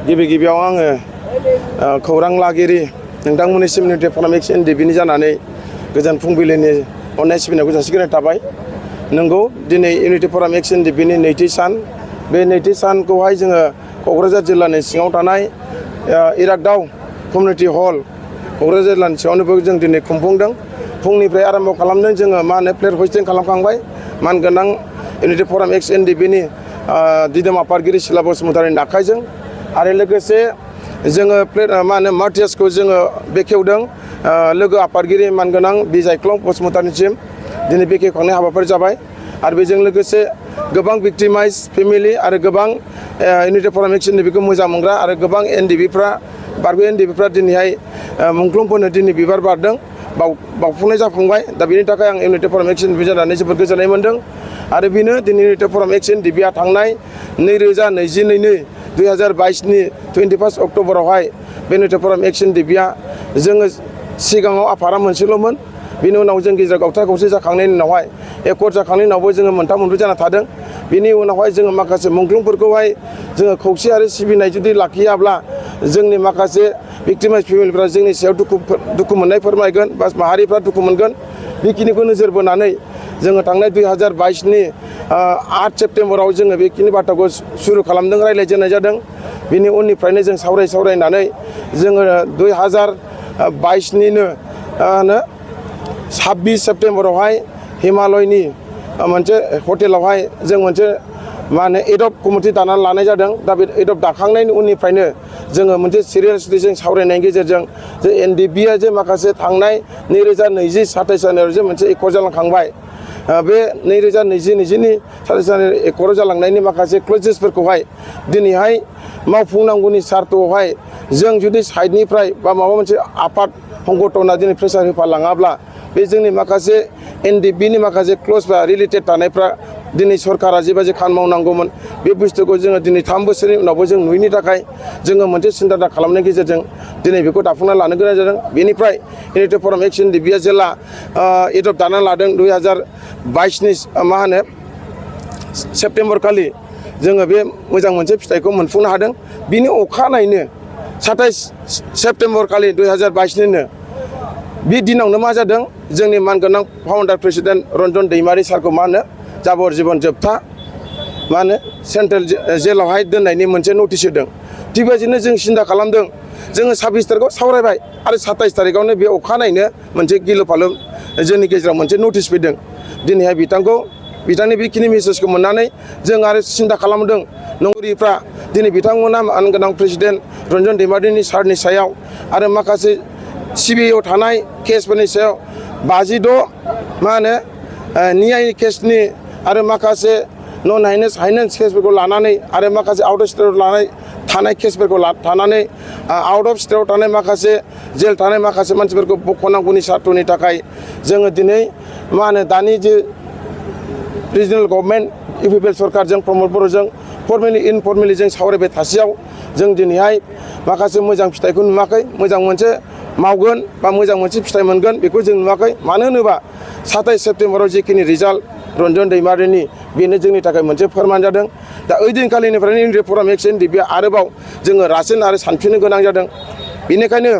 गिबियाव आङो खौरां लागिरि नोंथांमोननिसिम इउनिटि फराम एक्स एनडिपिनि जानानै गोजोन फुंबिलिनि अननाय सिबिनायखौ जासिग्रोनाय थाबाय। नंगौ दिनै इउनिटि फराम एक्स एनडिपिनि नैथि सान। बे नैथि सानखौहाय जोङो क'क्राझार जिल्लानि सिङाव थानाय इरागदाव कमिउनिटि हल क'क्राझार जिल्लानि सिङावनो जों दिनै खुंफुंदों। फुंनिफ्राय आरम्भ खालामदों जोङो फ्लेग हस्टिं खालामखांबाय मानगोनां इउनिटि फराम एक्स एनडिपिनि दिदोम आफादगिरि सिला बसुमतारिनि आखाइजों आरो लोगोसे जोङो मार्टियासखौ जोङो बेखेवदों लोगो आफादगिरि मानगोनां बिजायख्लं बसुमतारिनिसिम दिनै बेखेवखांनाय हाबाफारि जाबाय। आरो बेजों लोगोसे गोबां भिक्टिमाइज फेमिलि आरो गोबां इउनिटि फराम एक्स एनडिपिखौ मोजां मोनग्रा आरो गोबां एनडिपिफ्रा बारग'यै एनडिपिफ्रा दिनैहाय मुंख्लंफोरनो दिनै बिबार बारदों बावफुंनाय जाफुंबाय। दा बेनि थाखाय आं इउनिटि फराम एक्स एनडिपि जानानै जोबोद गोजोननाय मोन्दों। आरो बेनो दिनै इउनिटि फराम एक्स एनडिपिआ थांनाय 2022 21 अक्ट'बरावहाय बे इउनिटि फराम एक्स एनडिपिआ जोङो सिगाङाव आफादा मोनसेल'मोन। बेनि उनाव जों गेजेराव गावथा गावसि जाखांनायनि उनावहाय एकर्ड जाखांनायनि उनावबो जोङो मोनथाम मोनब्रै जाना थादों। बेनि उनावहाय जोङो माखासे मुंख्लंफोरखौहाय जोङो खौसे आरो सिबिनाय जुदि लाखियाब्ला जोंनि माखासे भिक्टिमाइज फेमिलिफ्रा जोंनि सायाव दुखु मोननाय फोरमायगोन बा माहारिफ्रा दुखु मोनगोन। बेखिनिखौ नोजोर बोनानै जोङो थांनाय 2022 8 सेप्तेम्बराव जोङो बेखिनि बाथ्राखौ सुरु खालामदों, रायज्लायजेननाय जादों। बिनि उननिफ्रायनो जों सावरायनानै जोङो 2022 26 सेप्तेम्बरावहाय हिमालयनि मोनसे हटेलावहाय जों मोनसे एडप कमिटि दानानै लानाय जादों। दा बे एडप दाखांनायनि उननिफ्रायनो जोङो मोनसे सिरियासलि जों सावरायनायनि गेजेरजों जे एनडिपिआ जे माखासे थांनाय 2020 27 जानुवारियाव जे मोनसे एकर्ड जालांखांबाय। बे 2020 27 जानुवारि एकर्डआव जालांनायनि माखासे क्लजेसफोरखौहाय दिनैहाय मावफुंनांगौनि सार्थआवहाय जों जुदि साइडनिफ्राय बा माबा मोनसे आफाद संगठना दिनै प्रेसार होफालाङाब्ला बे जोंनि माखासे एनडिपिनि माखासे क्लजफ्रा रिलेटेड थानायफ्रा दिनै सरकारा जेबायदि खामानि मावनांगौमोन बे बुस्थुखौ जोङो दिनै 3 बोसोरनि उनावबो जों नुयैनि थाखाय जोङो मोनसे सिन्था खालामनायनि गेजेरजों दिनै बेखौ दाफुंना लानो गोनां जादों। बेनिफ्राय इउनिटि फराम एक्स एनडिपिआ जेला एडप दानानै लादों 2022 सेप्तेम्बर खालि जोङो बे मोजां मोनसे फिथाइखौ मोनफुंनो हादों। बिनि अखानायैनो 27 सेप्तेम्बर खालि 2022 बे दिनावनो मा जादों जोंनि मानगोनां फाउन्डार प्रेसिडेन्ट रन्जन दैमारि सारखौ जाबर जिबन जोबथा सेन्ट्रेल जेलावहाय दोननायनि मोनसे नटिस होदों। थिग बेबायदिनो जों सिन्था खालामदों जोङो 26 तारिखआव सावरायबाय आरो 27 तारिखआवनो बे अखानायैनो मोनसे गिलु फालु जोंनि गेजेराव मोनसे नटिस फैदों। दिनैहाय बिथांनि बेखिनि मेसेजखौ मोननानै जों आरो सिन्था खालामदों नंगुरिफ्रा दिनै बिथांमोना मानगोनां प्रेसिडेन्ट रन्जन दैमारिनि सारनि सायाव आरो माखासे सिबिआइआव थानाय केसफोरनि सायाव 56 नियाय केसनि आरो माखासे नन हाइनेन्स केसफोरखौ लानानै आरो माखासे आउट अफ स्टेटआव थानाय केसफोरखौ थानानै आउट अफ स्टेटआव थानाय माखासे जेल थानाय माखासे मानसिफोरखौ बख'नांगौनि सार्थनि थाखाय जोङो दिनै दानि जे रिजनेल गभर्नमेन्ट इउपिपिएल सरकारजों प्रमद बर'जों फर्मेलि इनफर्मेलि जों सावरायबाय थासेयाव जों दिनैहाय माखासे मोजां फिथाइखौ नुवाखै। मोजां मोनसे मावगोन बा मोजां मोनसे फिथाइ मोनगोन बेखौ जों नुवाखै। मानो होनोबा 27 सेप्तेम्बराव जिखिनि रिजाल्ट रन्जन दैमारिनि बेनो जोंनि थाखाय मोनसे फोरमान जादों। दा ओइदिनखालिनिफ्रायनो इउनिटि फराम एक्स एनडिपिआ आरोबाव जोङो रासिन आरो सानफिननो गोनां जादों। बेनिखायनो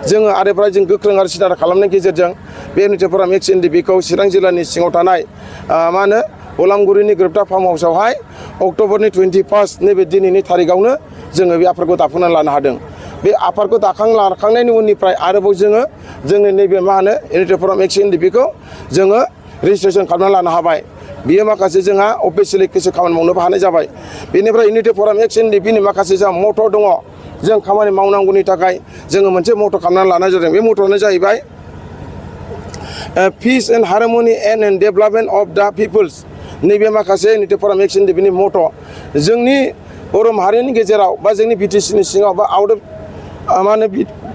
जोङो आरोफ्राय जों गोख्रों आरो सिदा खालामनायनि गेजेरजों बे इउनिटि फराम एक्स एनडिपिखौ चिरां जिल्लानि सिङाव थानाय बलामगुरिनि गोरोबथा फार्म हाउसावहाय अक्ट'बरनि 21 नैबे दिनैनि थारिखआवनो जोङो बे आफादखौ दाफुंनानै लानो हादों। बे आफादखौ लाखांनायनि उननिफ्राय आरोबाव जोंनि नैबे इउनिटि फराम एक्स एनडिपिखौ जोङो रेजिस्ट्रेसन खालामनानै लानो हाबाय। बियो माखासे जोंहा अफिसियेलि किसु खामानि मावनोबो हानाय जाबाय। बेनिफ्राय इउनिटि फराम एक्स एनडिपिनि माखासे जोंहा मट' दङ। जों खामानि मावनांगौनि थाखाय जोङो मोनसे मट' खालामनानै लानाय जादों। बे मट'आनो जाहैबाय peace and harmony and development of the peoples. नैबे माखासे इउनिटि फराम एक्स एनडिपिनि मट' जोंनि बर' माहारिनि गेजेराव बा जोंनि बिटिसिनि सिङाव बा आउट अफ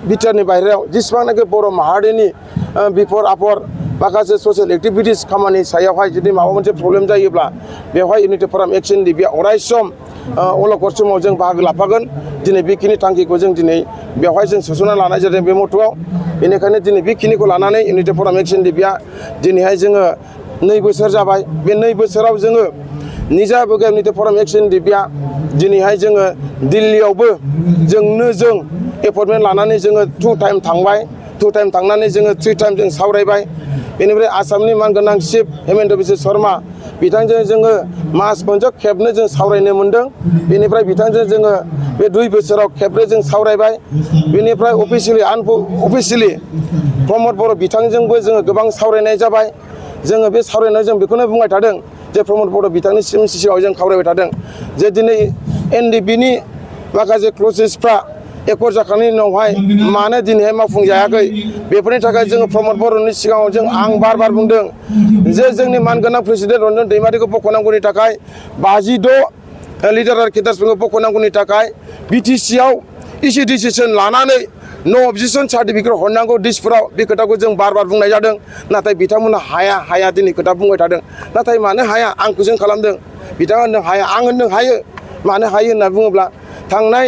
बिटिआरनि बाहेरायाव जेसेबांनाखि बर' माहारिनि बिफद आफद माखासे ससियेल एक्टिभिटिस खामानि सायावहाय जुदि माबा मोनसे प्रब्लेम जायोब्ला बेवहाय इउनिटि फराम एक्स एनडिपिआ अराय सम अलखद समाव जों बाहागो लाफागोन। दिनै बेखिनि थांखिखौ जों दिनै बेवहाय जों सोसनना लानाय जादों बे मट'आव। बेनिखायनो दिनै बेखिनिखौ लानानै इउनिटि फराम एक्स एनडिपिआ दिनैहाय जोङो 2 बोसोर जाबाय। बे 2 बोसोराव जोङो निजा इउनिटि फराम एक्स एनडिपिआ दिनैहाय जोङो दिल्लीयावबो जों एपइन्टमेन्ट लानानै जोङो 2 टाइम थांबाय 2 टाइम थांनानै जोङो 3 टाइम जों सावरायबाय बेनिफ्राय आसामनि मानगोनां चिफ हेमन्त बिश्व शर्मा बिथांजों जोङो मास मोनसे खेबनै जों सावरायनो मोनदों बेनिफ्राय बिथांजों जोङो बे 2 बोसोराव खेबनै जों सावरायबाय बेनिफ्राय अफिसियेलि प्रमद बर' बिथांजोंबो जोङो गोबां सावरायनाय जाबाय जोङो बे सावरायनायाव जों बेखौनो बुंबाय थादों जे प्रमद बर' बिथांनि सिगाङाव जों खावलायबाय थादों जे दिनै NDB-नि माखासे क्लसेसफ्रा एकर्ड जाखांनायनि उनावहाय मानो दिनैहाय मावफुंजायाखै बेफोरनि थाखाय जोङो प्रमद बर'नि सिगाङाव आं बार बुंदों जे जोंनि मानगोनां प्रेसिडेन्ट रन्जन दैमारिखौ बख'नांगौनि थाखाय 56 लिडार आरो केडारफोरखौ बख'नांगौनि थाखाय BTC-आव इसे डिसिसन लानानै नो अबजेक्शन सार्टिफिकेट हरनांगौ दिसपुराव बे खोथाखौ जों बार बुंनाय जादों नाथाय बिथांमोना हाया दिनै खोथा बुंबाय थादों नाथाय मानो हाया आं कुइसन खालामदों बिथाङा होनदों हाया आं होनदों हायो मानो हायो होनना बुङोब्ला थांनाय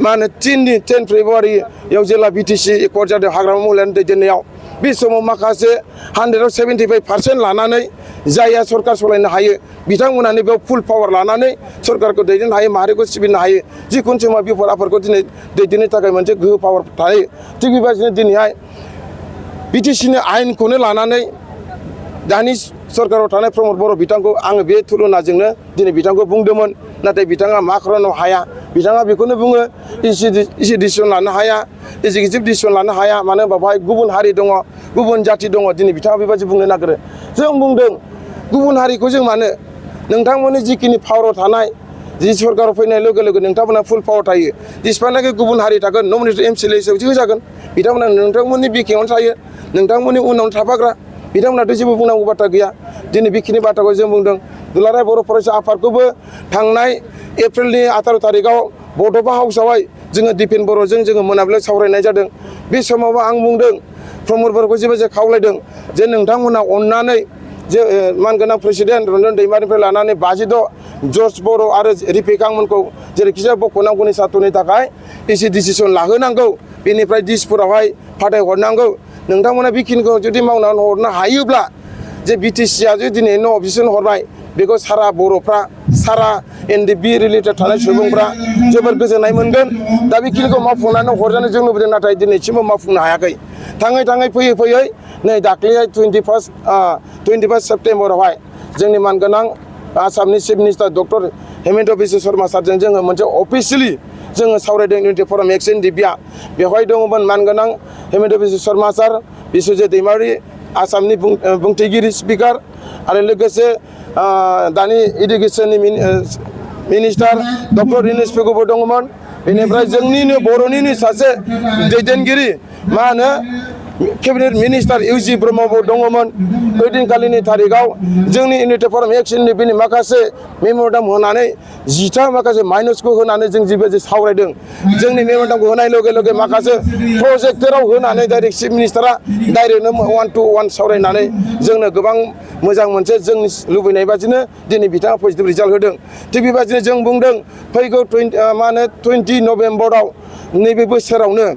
10 फेब्रुवारियाव जेला BTC एकर्ड जादों हाग्रामा महिलानि दैदेननायाव बे समाव माखासे 175% लानानै जायहा सरकार सालायनो हायो बिथांमोनानो बेयाव फुल पावार लानानै सरकारखौ दैदेननो हायो माहारिखौ सिबिनो हायो जिखुनु समाव बिफद आफदखौ दिनै दैदेननो थाखाय मोनसे गोहो पावार थायो थिग बेबायदिनो दिनैहाय BTC-नि आयेनखौनो लानानै दानि सरकाराव थानाय प्रमद बर' बिथांखौ आङो बे तुलनाजोंनो दिनै बिथांखौ बुंदोंमोन नाथाय बिथाङा मा खारनाव हाया बिथाङा बेखौनो बुङो इसे डिसिसन लानो हाया एक्जिकिउटिभ डिसिसन लानो हाया मानो होनबा बेवहाय गुबुन हारि दङ गुबुन जाथि दङ दिनै बिथाङा बेबायदि बुंनो नागिरो जों बुंदों गुबुन हारिखौ जों मानो नोंथांमोननि जिखिनि पावाराव थानाय जि सरकाराव फैनाय लोगो लोगो नोंथांमोना फुल पावार थायो जेसेबांनाखि गुबुन हारि थागोन नमिनेटेड MCLA हिसाबै होजागोन बिथांमोना नोंथांमोननि बिखेङावनो थायो नोंथांमोननि उनावनो थाफाग्रा बिथांमोनाथ' जेबो बुंनांगौ बाथ्रा गैया दिनै बेखिनि बाथ्राखौ जों बुंदों दुलाराय बर' फरायसा आफादखौबो थांनाय एप्रिलनि 18 तारिखआव बड'फा हाउसआवहाय जोङो दिपेन बर'जों जोङो मोनाबिलियाव सावरायनाय जादों बे समावबो आं बुंदों प्रमद बर'खौ जे खावलायदों जे नोंथांमोना अननानै जे मानगोनां प्रेसिडेन्ट रन्जन दैमारिनिफ्राय लानानै 56 जर्ज बर' आरो रिफेकांमोनखौ जेरैखिजाया बख'नांगौनि सार्थनि थाखाय इसे डिसिसन लाहोनांगौ बेनिफ्राय दिसपुरावहाय फाथायहरनांगौ नोंथांमोना बेखिनिखौ जुदि मावनानै हरनो हायोब्ला जे BTC-आ जुदि दिनै नो अबजेक्शन हरबाय बेखौ सारा बर'फ्रा सारा NDB रिलेटेड थानाय सुबुंफ्रा जोबोर गोजोननाय मोनगोन दा बेखिनिखौ मावफुंनानै हरजानो जों लुबैदों नाथाय दिनैसिमबो मावफुंनो हायाखै थाङै फैयै नै दाख्लैहाय 21 सेप्टेम्बरावहाय जोंनि मानगोनां आसामनि chief minister doctor Hemant Biswa Sharma सारजों जोङो मोनसे अफिसियेलि जोङो सावरायदों इउनिटि फराम NDB-आ बेवहाय दङमोन मानगोनां हेमन्त बिश्व शर्मा सार बिश्वजित दैमारि आसामनि बुंथिगिरि स्पिकार आरो लोगोसे दानि इडुकेसननि मिनिस्टार डक्टर दिनेश पेगुबो दङमोन बेनिफ्राय जोंनिनो बर'निनो सासे दैदेनगिरि मा होनो केबिनेट मिनिस्टार UG ब्रह्मबो दङमोन ओइदिनखालिनि तारिखआव जोंनि इउनिटि फराम NDB-नि माखासे मेम'रेन्डाम होनानै 10 माखासे माइनसखौ होनानै जों जिबायदि सावरायदों जोंनि मेम'रेन्डामखौ होनाय लोगो लोगो माखासे प्रजेक्टराव होनानै डाइरेक्ट चिफ मिनिस्टारा डाइरेक्टनो 1-to-1 सावरायनानै जोंनो गोबां मोजां मोनसे जोंनि लुबैनाय बादिनो दिनै बिथाङा पजिटिभ रिजाल्ट होदों थिग बेबायदिनो जों बुंदों फैगौ 20 नभेम्बराव नैबे बोसोरावनो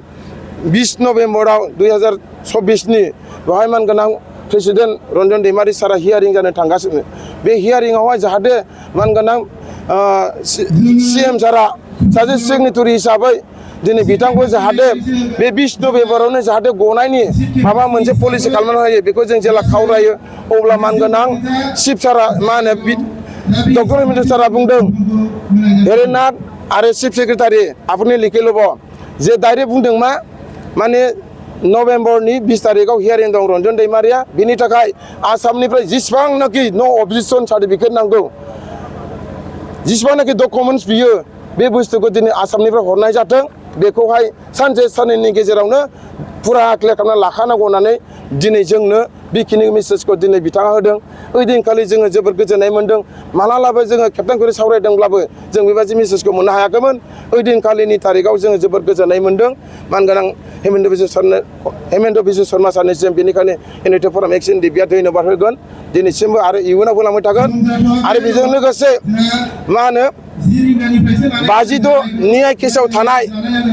20 नभेम्बराव 2024नि बेवहाय मानगोनां प्रेसिडेन्ट रन्जन दैमारि सारा हियारिं जानो थांगासिनो बे हियारिंआवहाय जाहाथे मानगोनां CM सारा सासे सिगनेटरि हिसाबै दिनै बिथांखौ जाहाथे बे 20 नभेम्बरावनो जाहाथे गनायनि माबा मोनसे पलिसि खालामनो हायो बेखौ जों जेला खावलायो अब्ला मानगोनां चिफ सारा मा होनो डक्टर हेमन्त सारा बुंदों हेरेनाथ आरो चिफ सेक्रेटारि आपनि लिखेलब जे डाइरेक्ट बुंदों माने नभेम्बरनि 20 तारिखआव हियारिं दं रन्जन दैमारिया बिनि थाखाय आसामनिफ्राय जेसेबांनाखि नो अबजेक्शन सार्टिफिकेट नांगौ जेसेबांनाखि डकुमेन्ट्स बियो बे बुस्थुखौ दिनै आसामनिफ्राय हरनाय जाथों बेखौहाय सानसे साननैनि गेजेरावनो फुरा क्लियार खालामना लाखानांगौ होननानै दिनै जोंनो बेखिनि मेसेजखौ दिनै बिथाङा होदों ओइदिनखालि जोङो जोबोर गोजोननाय मोनदों मालालाबो जोङो खेबथाम खेबनै सावरायदोंब्लाबो जों बेबायदि मेसेजखौ मोननो हायाखैमोन ओइदिनखालिनि तारिखआव जोङो जोबोर गोजोननाय मोनदों मानगोनां हेमन्त बिश्व शर्मा सारनिसिम बेनिखायनो इउनिटि फराम NDB-आ धन्यबाद होगोन दिनैसिमबो आरो इयुनावबो लांबाय थागोन आरो बेजों लोगोसे मा होनो 52 नियाय केसाव थानाय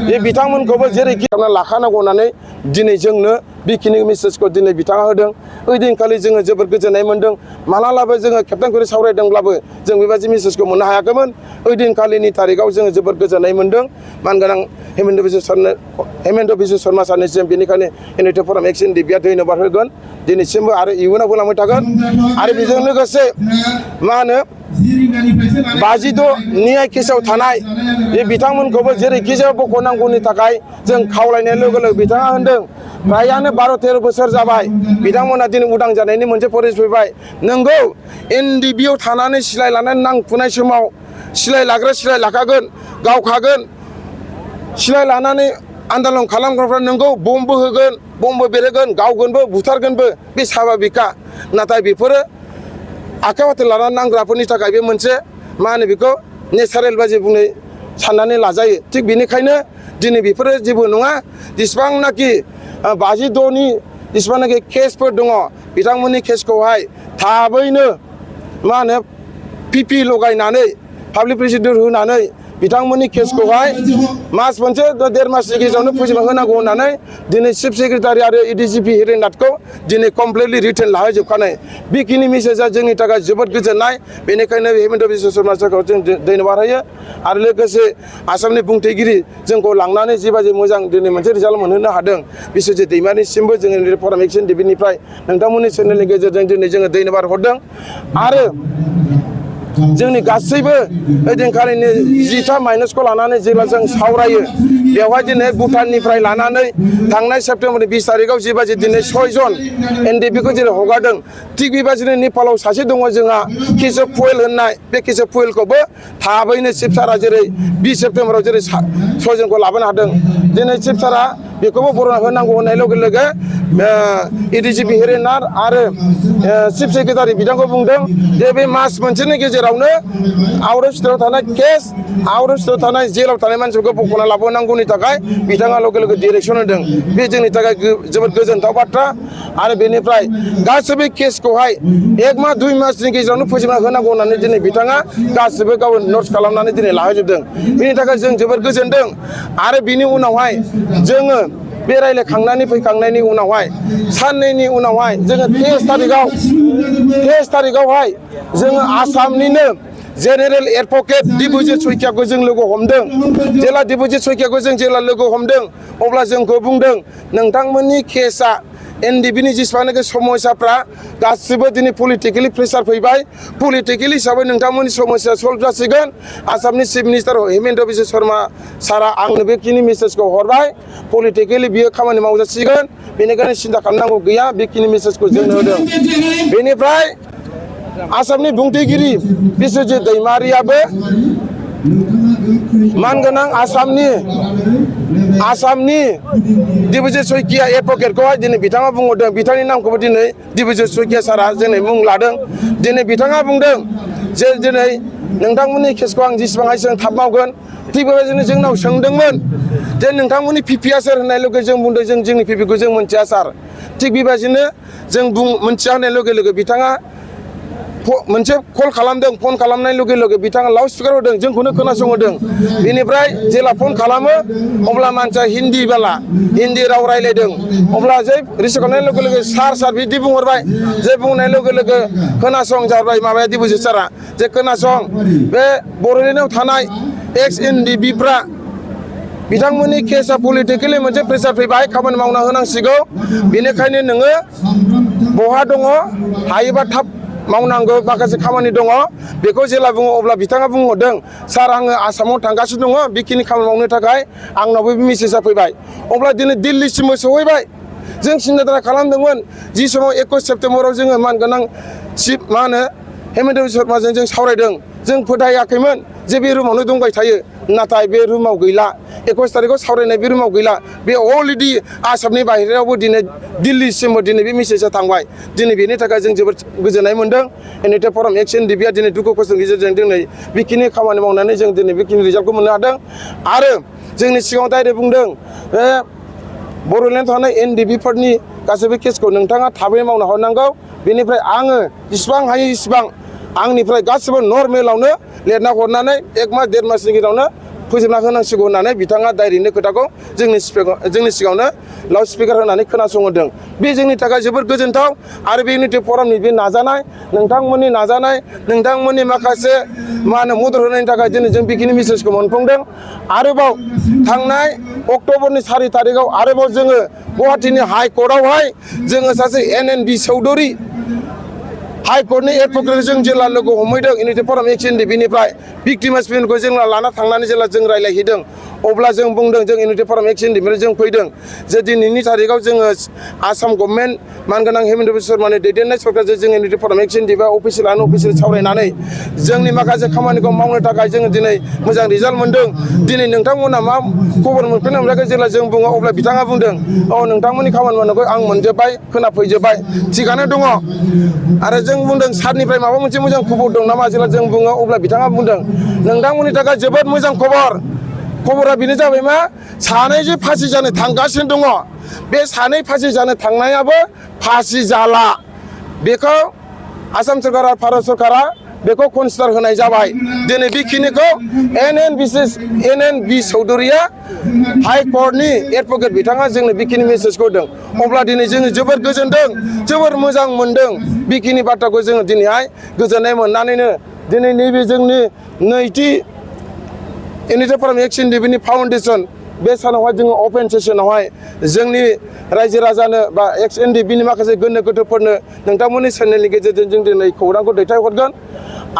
बे बिथांमोनखौबो जेरैखि लाखानांगौ होननानै दिनै जोंनो बेखिनि मेसेजखौ दिनै बिथाङा होदों। ओइदिनखालि जोङो जोबोद गोजोननाय मोन्दों। मालालाबो जोङो खेबथामखरि सावरायदोंब्लाबो जों बेबायदि मेसेजखौ मोननो हायाखैमोन। ओइदिनखालिनि तारिखआव जोङो जोबोद गोजोननाय मोन्दों। मानगोनां हेमेन्त बिश्व शर्मा सारनिसिम बेनिखायनो इउनिटि फराम एक्सन डिबिआ धन्यबाद होगोन दिनैसिमबो आरो इयुनावबो लांबाय थागोन। आरो बेजों लोगोसे मा होनो 52 नियाय केसाव थानाय बे बिथांमोनखौबो जेरैखि जाया बख'नांगौनि थाखाय जों खावलायनाय लोगो लोगो बिथाङा होनदों फ्रायानो 12-13 बोसोर जाबाय बिथांमोना दिनै उदां जानायनि मोनसे परिस फैबाय। नंगौ एनडिबिआव थानानै सिलाय लानानै नांफुनाय समाव सिलाय लाग्रा सिलाय लाखागोन गावखागोन सिलाय लानानै आन्दलन खालामग्राफ्रा नंगौ बमबो होगोन बमबो बेरहोगोन गावगोनबो बुथारगोनबो बे स्वाभाबिकखा। नाथाय बेफोरो आखाइ हाथे लानानै नांग्राफोरनि थाखाय बे मोनसे मा होनो बेखौ नेचारेल बायदि बुंनाय साननानै लाजायो। थिग बेनिखायनो दिनै बेफोरो जेबो नङा। जेसेबांनाखि 52 नि जेसेबांनाखि केसफोर दङ बिथांमोननि केसखौहाय थाबैनो मा होनो पिपि लगायनानै पाब्लिक प्रसिकिउटर होनानै बिथांमोननि केसखौहाय मास मोनसे 1.5 मासनि गेजेरावनो फोजोबना होनांगौ होननानै दिनै चिफ सेक्रेटारि आरो एडिजिपि हिरेननाथखौ दिनै कमप्लिटलि रिटेन लाहोजोबखानाय। बेखिनि मेसेजआ जोंनि थाखाय जोबोद गोजोननाय। बेनिखायनो हेमेन्त बिश्व शर्मा सारखौ जों धन्यबाद होयो। आरो लोगोसे आसामनि बुंथिगिरि जोंखौ लांनानै जिबायदि मोजां दिनै मोनसे रिजाल्ट मोनहोनो हादों बिश्वजित दैमारिसिमबो जोङो फराम एक्सन डिबिनिफ्राय नोंथांमोननि चेनेलनि गेजेरजों दिनै जोङो धन्यबाद हरदों। आरो जोंनि गासैबो ओइदिनखालिनि 10था माइनसखौ लानानै जेब्ला जों सावरायो बेवहाय दिनै भुटाननिफ्राय लानानै थांनाय सेप्तेम्बरनि 20 तारिखआव जिबायदि दिनै 6 जन एनडिबिखौ जेरै हगारदों थिग बेबायदिनो नेपालाव सासे दङ जोंहा केशव पुयेल होननाय बे केशव पुयेलखौबो थाबैनो चिफ सारा जेरै 20 सेप्तेम्बराव जेरै 6 जनखौ लाबोनो हादों दिनै चिफ सारा बेखौबो बरना होनांगौ होननाय लोगो लोगो एडिजिपि हिरेननाथ आरो चिफ सेक्रेटारि बिथांखौ बुंदों जे बे मास मोनसेनि गेजेरावनो आउट अफ स्टेटआव थानाय केस आउट अफ स्टेटआव थानाय जेलाव थानाय मानसिफोरखौ बख'ना लाबोनांगौनि थाखाय बिथाङा लोगो लोगो डिरेक्सन होदों। बे जोंनि थाखाय जोबोद गोजोनथाव बाथ्रा। आरो बेनिफ्राय गासैबो केसखौहाय 1 मास 2 मासनि गेजेरावनो फोजोबना होनांगौ होननानै दिनै बिथाङा गासैबो गाव नट्स खालामनानै दिनै लाहोजोबदों। बेनि थाखाय जों जोबोद गोजोनदों। आरो बिनि उनावहाय जोङो बे रायज्लायखांनानै फैखांनायनि उनावहाय साननैनि उनावहाय जोङो 23 तारिखआवहाय जोङो आसामनिनो जेनेरेल एडभकेट दिबुजित सयकियाखौ जों लोगो हमदों। जेला दिबुजित सयकियाखौ जों जेला लोगो हमदों अब्ला जोंखौ बुंदों नोंथांमोननि केसआ एनडिबिनि जेसेबांनाखि समस्याफ्रा गासिबो दिनै पलिटिकेलि प्रेसार फैबाय। पलिटिकेलि हिसाबै नोंथांमोननि समस्या सल्भ जासिगोन। आसामनि चिफ मिनिस्टार हेमेन्त बिश्व शर्मा सारा आंनो बेखिनि मेसेजखौ हरबाय। पलिटिकेलि बियो खामानि मावजासिगोन बेनिखायनो सिन्था खालामनांगौ गैया बेखिनि मेसेजखौ जोंनो होदों। बेनिफ्राय आसामनि बुंथिगिरि बिश्वजित दैमारियाबो मानगोनां आसामनि दिबुजित सयकिया एडभकेटखौहाय दिनै बिथाङा बुंहरदों। बिथांनि नामखौबो दिनै दिबुजित सयकिया सारा दिनै मुं लादों। दिनै बिथाङा बुंदों जे दिनै नोंथांमोननि केसखौ आं जेसेबां हायो जों थाब मावगोन। थिग बेबायदिनो जोंनाव सोंदोंमोन जे नोंथांमोननि पिपिआ सोर होननाय लोगो जों बुंदों जों जोंनि पिपिखौ जों मोनथिया सार। थिग बेबायदिनो जों मोनथिया होननाय लोगो लोगो बिथाङा मोनसे कल खालामदों। फन खालामनाय लोगो लोगो बिथाङा लाउड स्पिकार होदों जोंखौनो खोनासंहोदों। बेनिफ्राय जेला फन खालामो अब्ला मानसिया हिन्दी राव रायलायदों। अब्ला जे रिसिभ खालामनाय लोगो लोगो सार बिदि बुंहरबाय जे बुंनाय लोगो लोगो खोनासं जाबाय माबाया दिबुजित सारा जे खोनासं बे बड'लेण्डआव थानाय एक्स एनडिबिफ्रा बिथांमोननि केसआ पलिटिकेलि मोनसे प्रेसार फैबाय खामानि मावना होनांसिगौ। बेनिखायनो नोङो बहा दङ हायोबा थाब मावनांगौ माखासे खामानि दङ। बेखौ जेला बुङो अब्ला बिथाङा बुंहरदों सार आङो आसामाव थांगासिनो दङ बेखिनि खामानि मावनो थाखाय आंनावबो बे मेसेजआ फैबाय। अब्ला दिनै दिल्लीसिमबो सहैबाय। जों सिन्था खालामदोंमोन जि समाव 21 सेप्तेम्बराव जोङो मानगोनां चिफ मा होनो हेमेन्त बिश्व शर्माजों जों सावरायदों। जों फोथायाखैमोन जे बे रुमावनो दंबाय थायो। नाथाय बे रुमाव गैला। 21 तारिखआव सावरायनाय बे रुमाव गैला। बे अलरेडि आसामनि बाहेरायावबो दिनै दिल्लीसिमबो दिनै बे मेसेजआ थांबाय। दिनै बेनि थाखाय जों जोबोद गोजोननाय मोन्दों। इउनिटि फराम एक्सन डिबिआ दिनै दुखु खस्थ'नि गेजेरजों दिनै बेखिनि खामानि मावनानै जों दिनै बेखिनि रिजाल्टखौ मोननो हादों। आरो जोंनि सिगाङाव डाइरेक्ट बुंदों बड'लेण्डआव थानाय एनडिबिफोरनि गासैबो केसखौ नोंथाङा थाबै मावना हरनांगौ। बेनिफ्राय आङो जेसेबां हायो इसिबां आंनिफ्राय गासिबो नर्मेलावनो लिरना हरनानै 1 मास 1.5 मासनि गेजेरावनो फोजोबना होनांसिगौ होननानै बिथाङा डाइरेक्टनो खोथाखौ जोंनि सिगाङावनो लाउड स्पिकार होनानै खोनासंहोदों। बे जोंनि थाखाय जोबोद गोजोनथाव आरो बे इउनिटि फरामनि बे नाजानाय नोंथांमोननि नाजानाय नोंथांमोननि माखासे मदद होनायनि थाखाय दिनै जों बेखिनि मेसेजखौ मोनफुंदों। आरोबाव थांनाय अक्ट'बरनि 4 तारिखआव आरोबाव जोङो गुवाहाटीनि हाइकर्टआवहाय जोङो सासे NNB चौधुरी हाइकर्टनि एडभकेट जों जेला लोगो हमहैदों इउनिटि फराम एक्स एनडिबिनिफ्राय भिक्टिमास बिलखौ जों लाना थांनानै जेला जों रायलायहैदों अब्ला जों बुंदों जों इउनिटि फराम एक्स एनडिबिनिफ्राय जों फैदों जे दिनैनि तारिखआव जोङो आसाम गभर्नमेन्ट मानगोनां हेमन्त बिश्व शर्मानि दैदेननाय सरकारजों जों इउनिटि फराम एक्स एनडिबि अफिसियेल सावरायनानै जोंनि माखासे खामानिखौ मावनो थाखाय जोङो दिनै मोजां रिजाल्ट मोनदों। दिनै नोंथांमोना मा खबर मोनफिननो मोनाखै जेला जों बुङो अब्ला बिथाङा बुंदों औ नोंथांमोननि खामानि मावनायखौ आं मोनजोब्बाय खोनाफैजोब्बाय थिगानो दङ। आरो जों बुंदों सारनिफ्राय माबा मोनसे मोजां खबर दं नामा जेला जों बुङो अब्ला बिथाङा बुंदों नोंथांमोननि थाखाय जोबोद मोजां खबरा बेनो जाबाय मा सानै जे फासि जानो थांगासिनो दङ बे सानै फासि जानो थांनायाबो फासि जाला बेखौ आसाम सरकार आरो भारत सरकारा बेखौ कनसिडार होनाय जाबाय। दिनै बेखिनिखौ NNB चौधुरीया हाइकर्टनि एडभकेट बिथाङा जोंनो बेखिनि मेसेजखौ होदों। अब्ला दिनै जोङो जोबोर गोजोनदों जोबोर मोजां मोनदों बेखिनि बाथ्राखौ जोङो दिनैहाय गोजोननाय मोननानैनो दिनै नैबे जोंनि नैथि इउनिटि फराम एक्स एनडिबिनि फाउन्डेसन बे सानावहाय जोङो अपेन सेसनावहाय जोंनि रायजो राजानो बा एक्स एनडिबिनि माखासे गोनो गोथोफोरनो नोंथांमोननि चेनेलनि गेजेरजों जों दिनै खौरांखौ दैथायहरगोन।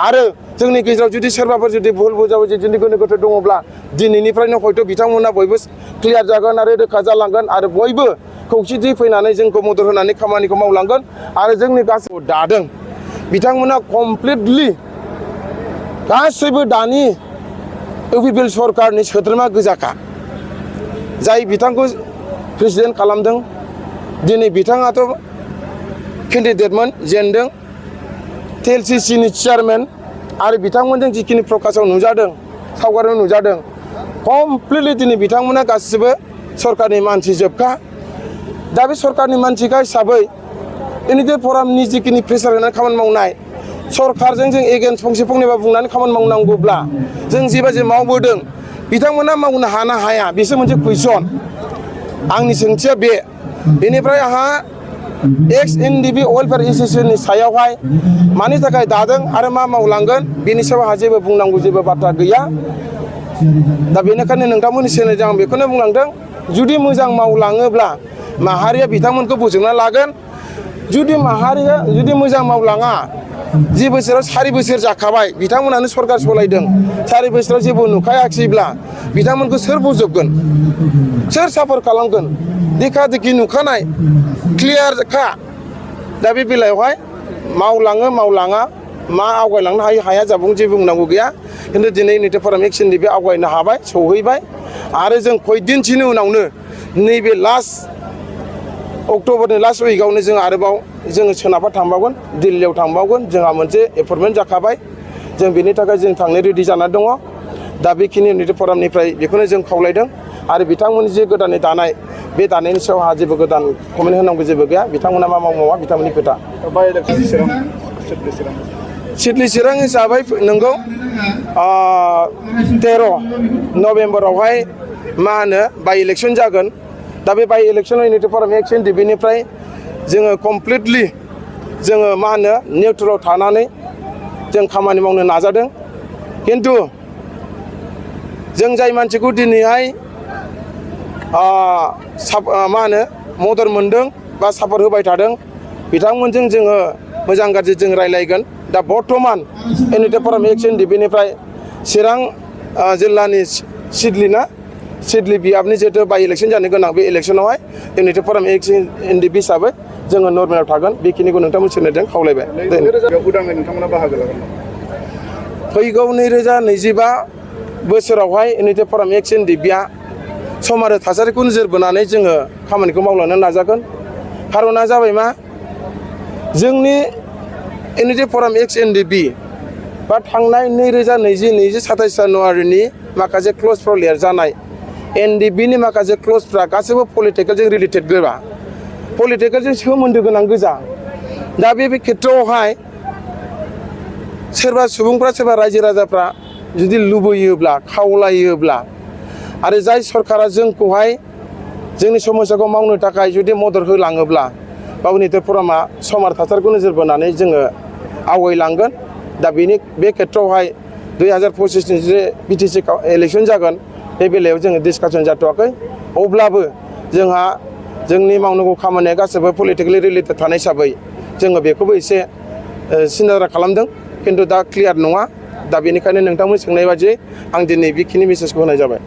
आरो जोंनि गेजेराव जुदि सोरबाफोर जुदि भुल बुजाबो जुदि गोनो गोथो दङब्ला दिनैनिफ्रायनो हयथ' बिथांमोना बयबो क्लियार जागोन आरो रोखा जालांगोन आरो बयबो खौसेथि फैनानै जोंखौ मदद होनानै खामानिखौ मावलांगोन आरो जोंनि गासैबो दादों बिथांमोना कमप्लिटलि गासैबो दानि इउपिपिएल सरकारनि सोद्रोमा गोजाखा जाय बिथांखौ प्रेसिडेन्ट खालामदों। दिनै बिथाङाथ' केन्डिडेटमोन जेनदों TLCCनि चेयारमेन आरो बिथांमोनजों जिखिनि प्रकाशआव नुजादों सावगारियाव नुजादों कमप्लिटलि दिनै बिथांमोना गासिबो सरकारनि मानसि जोबखा। दा बे सरकारनि मानसिखा हिसाबै इउनिटि फरामनि जिखिनि प्रेसार होनानै खामानि मावनाय सरकारजों जों एगेन्स्ट फंसे फंनैबा बुंनानै खामानि मावनांगौब्ला जों जेबायदि मावबोदों बिथांमोना मावनो हाना हाया बेसो मोनसे कुइसन। आंनि सोंथिया बेनिफ्राय आंहा एक्स एनडिबि वेलफेयार एस'सिएशननि सायावहाय मानि थाखाय दादों आरो मा मावलांगोन बेनि सायाव आंहा जेबो बुंनांगौ जेबो बाथ्रा गैया। दा बेनिखायनो नोंथांमोननि चेनेलजों आं बेखौनो बुंलांदों जुदि मोजां मावलाङोब्ला माहारिया बिथांमोनखौ बोजबना लागोन। जुदि माहारिया जुदि मोजां मावलाङा जि बोसोराव 4 बोसोर जाखाबाय बिथांमोनानो सरकार सलायदों 4 बोसोराव जेबो नुखायाखैब्ला बिथांमोनखौ सोर बोजबगोन सोर सापर्ट खालामगोन देखा देखि नुखानाय क्लियारखा। दा बे बेलायावहाय मावलाङा मा आवगायलांनो हायो हाया जाबुं जेबो बुंनांगौ गैया। खिन्थु दिनै इउनिटि फराम एक्स एनडिबि आवगायनो हाबाय सौहैबाय आरो जों कयदिनसोनि उनावनो नैबे लास्ट अक्ट'बरनि लास्ट उइकआवनो जों आरोबाव जोङो सोनाबहा थांबावगोन दिल्लीयाव थांबावगोन जोंहा मोनसे एपइन्टमेन्ट जाखाबाय जों बेनि थाखाय जों थांनो रेडि जानानै दङ। दा बेखिनि इउनिटि फरामनिफ्राय बेखौनो जों खावलायदों आरो बिथांमोननि जे गोदानै दानाय बे दानायनि सायाव आंहा जेबो गोदान कमेन्ट होनांगौ जेबो गैया बिथांमोना मा मावा बिथांमोननि खोथा। सिडली चिरां हिसाबै नोंगौ 13 नभेम्बरावहाय मा होनो बाइ इलेक्सन जागोन। दा बे बाइ इलेक्सनाव इउनिटि फराम एक्स एनडिबिनिफ्राय जोङो कमप्लिटलि जोङो मा होनो निउट्रेलाव थानानै जों खामानि मावनो नाजादों। खिन्थु जों जाय मानसिखौ दिनैहाय मा होनो मदद मोनदों बा सापर्ट होबाय थादों बिथांमोनजों जोङो मोजां गाज्रि जों रायलायगोन। दा बर्थमान इउनिटि फराम एक्स एनडिबिनिफ्राय चिरां जिल्लानि सिडली बियाबनि जिहेतु बाइ इलेक्सन जानो गोनां बे इलेक्सनावहाय इउनिटि फराम एक्स एनडिबि हिसाबै जोङो नर्मेलाव थागोन बेखिनिखौ नोंथांमोन सोरनोदों खावलायबाय। उदाङै नोंथांमोना बाहागो लागोन। फैगौ 2025 बोसोरावहाय इउनिटि फराम एक्स एनडिबिया सम आरो थासारिखौ नोजोर बोनानै जोङो खामानिखौ मावलांनो नाजागोन। खारना जाबाय मा जोंनि इउनिटि फराम एक्स एनडिबि बा थांनाय 2027 जानुवारिनि माखासे क्लजफ्राव लिरजानाय एनडिबिनि माखासे क्लजफ्रा गासैबो पलिटिकेलजों रिलेटेड गोजा पलिटिकेलजों सोमोन्दो गोनां गोजा। दा बे खेथ्रआवहाय सोरबा सुबुंफ्रा सोरबा रायजो राजाफ्रा जुदि लुबैयोब्ला खावलायोब्ला आरो जाय सरकारा जोंखौहाय जोंनि समस्याखौ मावनो थाखाय जुदि मदद होलाङोब्ला बावनिधर फरामा सम आरो थासारिखौ नोजोर बोनानै जोङो आवगायलांगोन। दा बे खेत्रआवहाय 2025नि जे बिटिसि इलेक्सन जागोन बे बेलायाव जोङो डिसकासन जाथ'वाखै। अब्लाबो जोंहा जोंनि मावनांगौ खामानिया गासैबो पलिटिकेलि रिलेटेड थानाय हिसाबै जोङो बेखौबो एसे सिन्था खालामदों, खिन्थु दा क्लियार नङा। दा बेनिखायनो नोंथांमोन सोंनाय बायदियै आं दिनै बेखिनि मेसेजखौ होनाय जाबाय।